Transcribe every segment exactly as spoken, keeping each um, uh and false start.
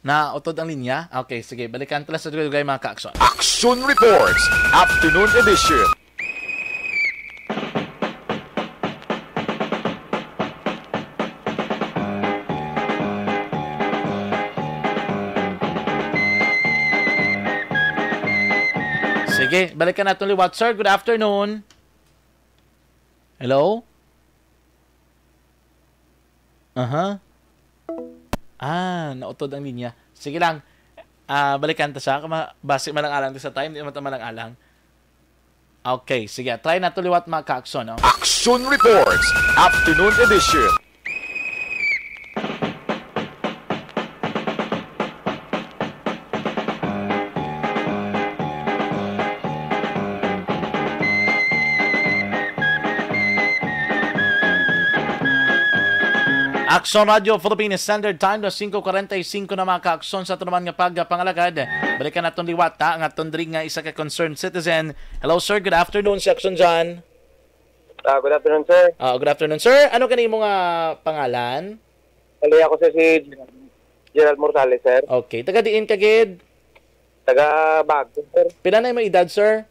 Nautod ang linya? Okay, sige. Balikan ta lang sa dugay-dugay, mga ka-aksyon. Action Reports, Afternoon Edition. Sige, balikan naton liwat. Sir, good afternoon. Hello? Aha. Ah, nautod ang linya. Sige lang. Ah, balikan ta siya. Kama-, basi malang-alang ta sa time, di naman ta malang-alang. Okay, sige. Try nato liwat, mga ka-aksyon, no? Action Reports, Afternoon Edition. Aksyon Radio Philippines Standard Time, alas singko kuwarenta y singko na, mga ka-aksyon, sa aton naman nga pagpangalagad. Balikan naton liwat, ha, ang aton diri nga isa ka concerned citizen. Hello, sir. Good afternoon, si Aksyon John. Ah, good afternoon, sir. Ah, good afternoon, sir. Ano gani imo nga pangalan? Bali, ako, sir, si Gerald, Gerald Morsales, sir. Okay. Taga diin ka gid? Taga Bago, sir. Pila na imong edad, sir?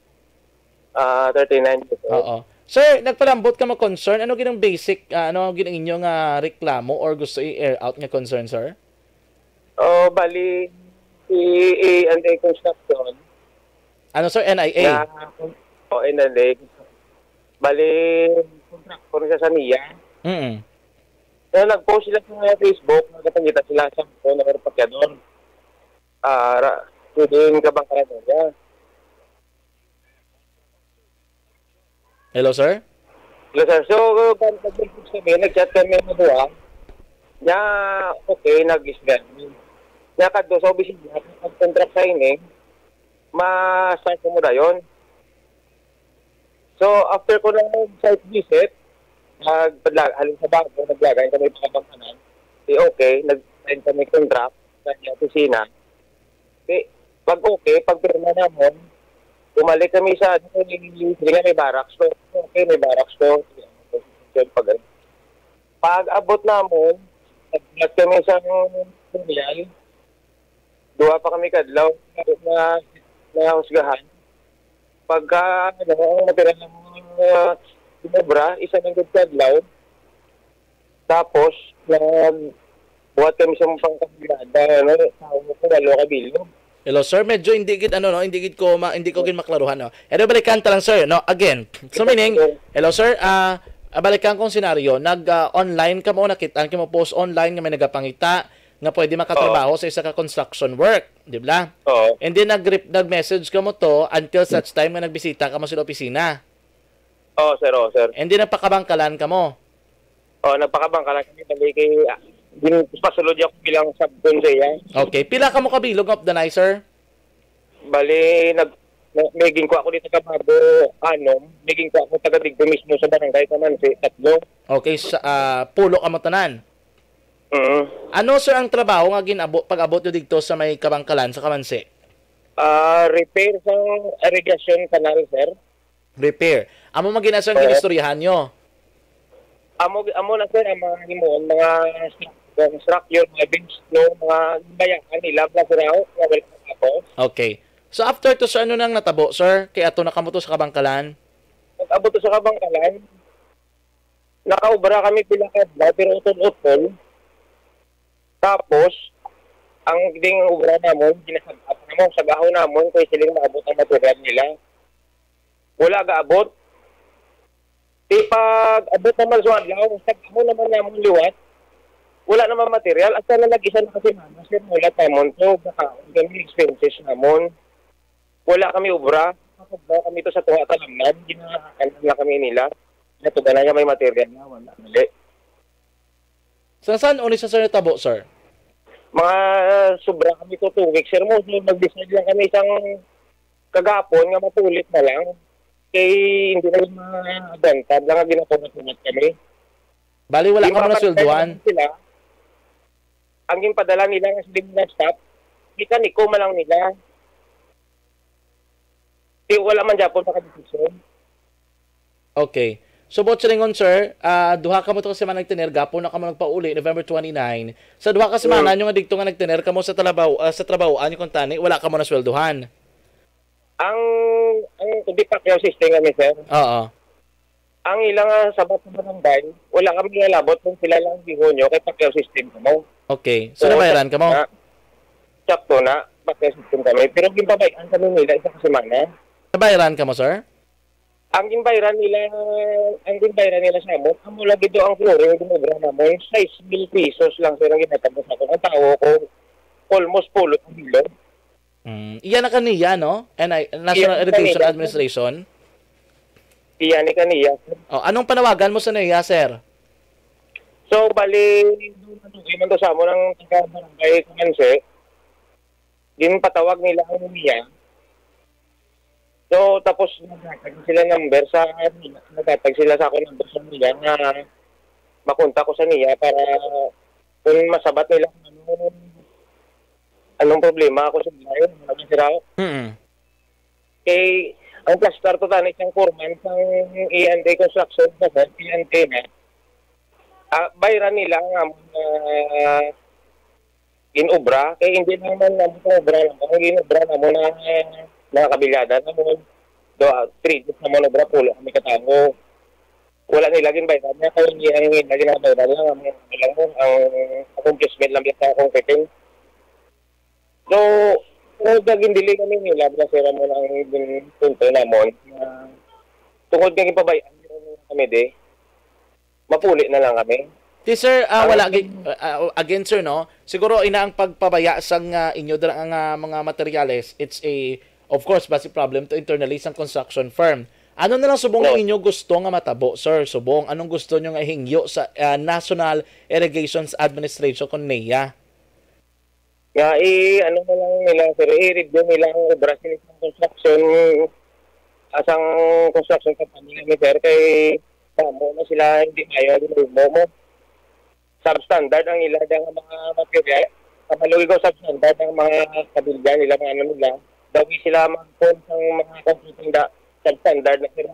Ah, thirty-nine, sir. Oo. Sir, nagpalambot ka mo concern. Ano ginang basic, ah, ano ginang inyo nga reklamo or gusto i-air out nga concern, sir? Oh, bali, si A and A Construction. Ano, sir? N I A? Na, oh, N and A. Bali, contractor siya sa niya. Mm. Kaya nag-post sila sa Facebook, nagkapangita sila sa phone ng pakyador. Ah, ra-, pwedeng kabangkaran niya. Hello, sir? Hello, sir. So, kan-, nag-message kami, nag-chat kami ng duha. Nya, okay, nag-istorya kami. Nya, kadto sa opisina, pag contract signing, ma-start mo dayon. So, after ko ng site visit, nagpadla-, halin sa Bago, naglagay kami pa kabangkanan. Di okay, nag-sign kami contract sa opisina. Di, pag okay, pag pirma namon, bumalik kami sa, ano, hindi nga may barracks to. Okay, may barracks to. Pag, pag abot namon, nagbuhat kami sa Royal, duha pa kami kadlaw na, na husgahan. Pagka, ano, ang material ng mga obra, isa lang gud kadlaw. Tapos, nagbuhat kami sa mga pangkabilada, ano, sa ko, walo ka bilog. Hello, sir. Medyo hindi gid, ano, no, hindi gid ko ma-, hindi ko gid maklaruhan, no. Pero balikan ta lang, sir, no. Again, so meaning, hello, sir, ah, ah, balikan kong senaryo, nag, ah, online ka mo, nakita ka mo post online nga may nagapangita nga pwede makatrabaho sa isa ka construction work, di ba? Oo. And then nag-, nag-message ka mo to until such time nga nagbisita ka mo sa opisina. Oo, sir, oo, sir. And then nagpakabangkalan ka mo. Oh, nagpakabangkalan kami, bali kay, ah, gin-, pasulod ako bilang subcon sa iya. Okay. Pila ka mo kabilog nga updanay, sir? Bali, nag-, may, may ginkuha ko dito sa Bago, ano, may ginkuha ko taga digdo mismo sa barangay Kamansi, tatlo. Okay, sa, ah, pulo ka mo tanan. Mm. Ano, sir, ang trabaho nga ginabo-, pag-abot nyo dito sa may kabangkalan, sa Kamansi? Ah, repair sa irrigation canal, sir. Repair. Amo man gina, sir, ang Oo. ginistoryahan nyo? Amo, amo na, sir, ang mga himuon, mga stru-, mga structure, mga beams, no, mga bayaan nila, mga siraw, nga wala natapos. Okay. So, after to, sir, ano nang natabo, sir? Kay ato na kamo to sa kabangkalan? Pag-abot to sa kabangkalan, nakaubra kami pila ka adlaw, pero utol-utol. Tapos, ang ding obra namon, ginasag-up namon, sa gahon namon, kay siling maabot ang material nila. Wala gaabot. Di pag abot naman sa adlaw, sa gahon naman namon liwat, wala naman material. Asa na nag-isa na kasi mama, sir, wala namon to, baka kami expenses namon. Wala kami obra. Kapag kami to sa tunga talamnan, ginaanan lang kami nila. Natugalan nga may material na, wala. Mali. Sa saan uni sa, sir, natabo, sir? Mga sobra kami to two weeks, sir, mo. So, nag-decide lang kami isang kagapon nga mapulit na lang. Kay hindi na yung mga agantad lang nga ginapunat-punat kami. Bali, wala Di ka mo mga nasulduhan? Sila, ang ginpadala nila nga siling nga staff, mekaniko man lang nila. Di, wala man gyapon makadesisyon. Okay. So, buot silingon, sir, ah, duha ka mo to ka semana nagtener, gapon na ka mo nagpauli, November twenty-nine. Sa duha ka semana Mm. nyo nga digto nga nagtener ka mo sa talabaw, ah, sa trabaho, ano kung tani, wala ka mo nasweldohan? Ang, ang, hindi pa kayo system kami, sir. Oo. Ang ilang, ah, sabat sa barangay, wala kami nalabot kung sila lang demonyo kay Pacquiao system kamo. Okay. So, So, nabayaran ka mo? na, sakto na, Pacquiao system kami. Pero ginpabayaan kami nila isa ka semana. Nabayaran ka mo, sir? Ang ginbayran nila, ang ginbayran nila sa amon, amo lagi do ang flooring ginobra namon, sais mil pesos lang, sir, ang ginatag sa akon. Ang tawo ko, almost pulo ang bilog. Mm, iya na kaniya, no? N I, National Iya na Education kaniya. Administration. Iya ni kaniya. Oh, anong panawagan mo sa niya, sir? So, bali, doon na doon man to sa amo ng taga-barangay Kumanse. Ginpatawag nila ang niya. So, tapos naghatag sila number sa, naghatag sila sa ako number sa niya nga makontak ko sa niya para kung masabat nila kung ano, anong problema ako sa niya, yun, ano sila. Mm. Kay, ang plastar to tani siyang foreman sang E and A Construction sa P N T na. Ah, bayran nila ang amon, ah, ginobra. Kay hindi naman ang amon obra lang. Ang ginobra namon na, ah, mga kabilyada namon. Do, ah, three days namon obra, pulo kami katawo. Wala nila ginbayran niya. Kaya hindi ang nila ginabayran lang. Ang, ang, ang accomplishment lang sa akong fitting. So, kung naging delay kami nila, brasera mo lang yung punto namon. Na, tungod nga gipabayaan kami di, mapuli na lang kami. Di, sir, ah, Ang wala gi-, ah, ah, again, sir, no? Siguro ina ang pagpabaya sang, ah, inyo dira nga mga materyales, it's a, of course, basic problem to internally sang construction firm. Ano na lang subong ang No. inyo gusto nga matabo, sir? Subong, anong gusto nyo nga ihingyo sa, ah, National Irrigations Administration kon NEA? Nga i-, ano na lang nila, sir, i-review nila ang obra sa construction, asang construction company namin, sir, kay tamo na sila hindi mayo ang mo mo. Substandard ang ila nga mga material. Kapaluwi ko substandard ang mga kabilya nila, mga ano nila. Daw di sila magpon sa mga computing da substandard na, sir.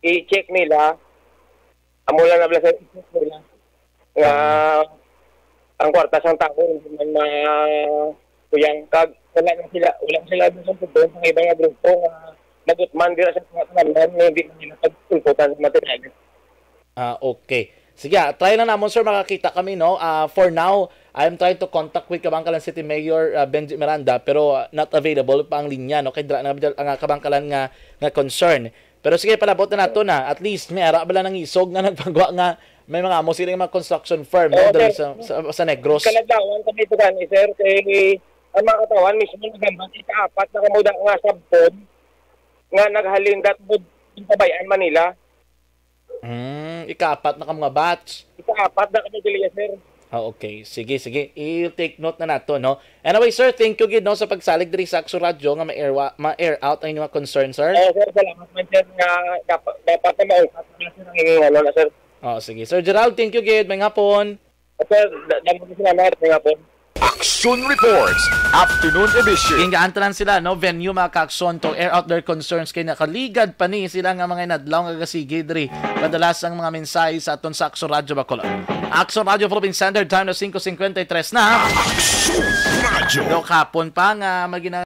I-check nila. Amo lang na bala, sir, i-check nila. Nga ang kwarta sang tao hindi man ma-, kuyang kag wala na sila, wala na sila doon sa pagdon sa iba nga grupo nga nagutman dira sa mga tanan nga hindi na nila pagkulputan sa material. Ah, okay. Sige, ah, try lang namon, sir, makakita kami, no? Ah, for now, I'm trying to contact with Kabankalan City Mayor, ah, Benji Miranda, pero, ah, not available pa ang linya, no? Kay dira na ang, ah, Kabankalan nga, nga concern. Pero sige, palabot na nato na. At least, may ara bala nang isog nga nagpagwa nga may mga amo sila nga mga construction firm, no? Oo, Diri sir. sa, sa, sa Negros. Kalaglawan kami ito gani, sir. Kay ang mga katawan mismo nagambat, ikaapat na kamo da nga sabton nga naghalin dat mo yung Kabayan Manila. Hmm, ikaapat na ka mga batch. Ikaapat na kami dili, sir. Ah, okay. Sige, sige. I-take note na nato, no? Anyway, sir, thank you gid, no, sa pagsalig diri sa Akso Radyo nga ma-air wa-, ma-air out ang inyong mga concern, sir. Eh, sir, salamat man, sir, nga dapat, dapat na maungkat na, sir, ang inyong ano na, sir. Oh, sige. Sir Gerald, thank you gid. May hapon. Sir, da-, damo ko salamat. May hapon. Action Reports, Afternoon Edition. Gingaan tanan sila, no? Venue, mga kaakson, to air out their concerns kay nakaligad pa ni sila nga mga inadlaw nga gasigi diri. Kadalas ang mga mensahe sa aton sa Akso Radyo Bacolod. Akso Radyo Philippine Standard Time na singko singkwenta y tres na. Action Radyo. Do kapon pa nga magina